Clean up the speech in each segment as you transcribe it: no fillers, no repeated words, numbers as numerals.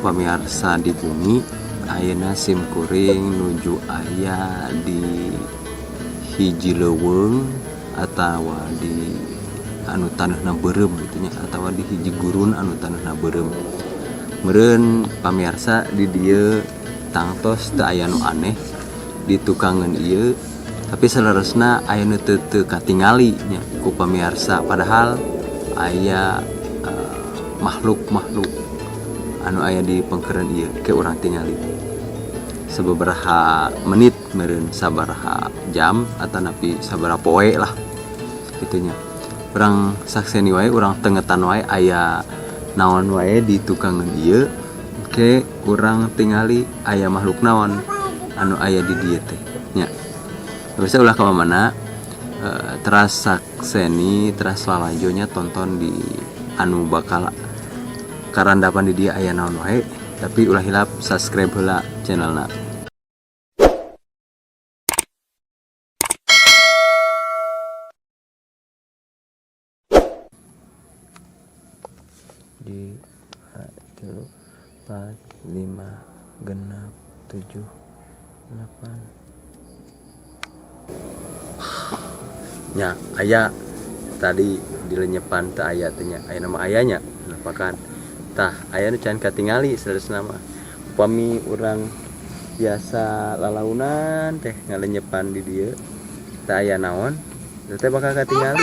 Pamirsa di bumi, ayeuna sim kuring nuju aya di hiji leuweung atawa di anu taneuhna beureum gitu nya, atawa di hiji gurun anu taneuhna beureum. Meureun pamirsa di dieu tangtos teu aya nu aneh di tukangeun ieu, tapi saleresna aya nu teu teu katingali nya ku pamirsa, padahal aya makhluk-makhluk anu aya di pengkeren ieu. Ke urang tingali sababaraha menit, meureun sabaraha jam atau napi sabaraha poe lah gitu nya. Urang sakseni wae, urang tengetan wae aya naon wae di tukangeun ieu. Ke urang tingali aya makhluk naon anu aya di dieu teh nya. Bisa ulah ka mana, teras sakseni, teras lalajonya, tonton di anu bakal karandapan di dia aya naon wae. Tapi ulah hilap subscribe heula channelna. Di tilu, empat, lima, genap, tujuh, delapan nya. Aya tadi dilenyepan teu aya teh nya, aya nama ayanya napakan. Tah, aya nu can katingali. Saleresna mah upami urang biasa lalaunan teh ngalenyepan di dieu teu aya naon teh bakal katingali.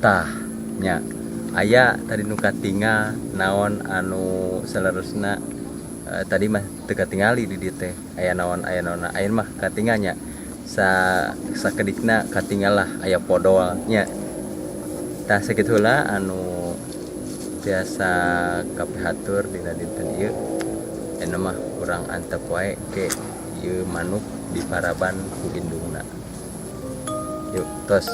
Tah nya, aya tadi nu katingal naon anu saleresna tadi mah teu katingali di dieu teh aya naon, aya naon. Aya mah katingal nya, sa sakedikna katingal lah aya podol nya. Tah, sakitu heula anu biasa kapihatur dina dinten ieu. Ayeuna mah urang antep wae ke ieu manuk diparaban ku indungna. Yuk, tos.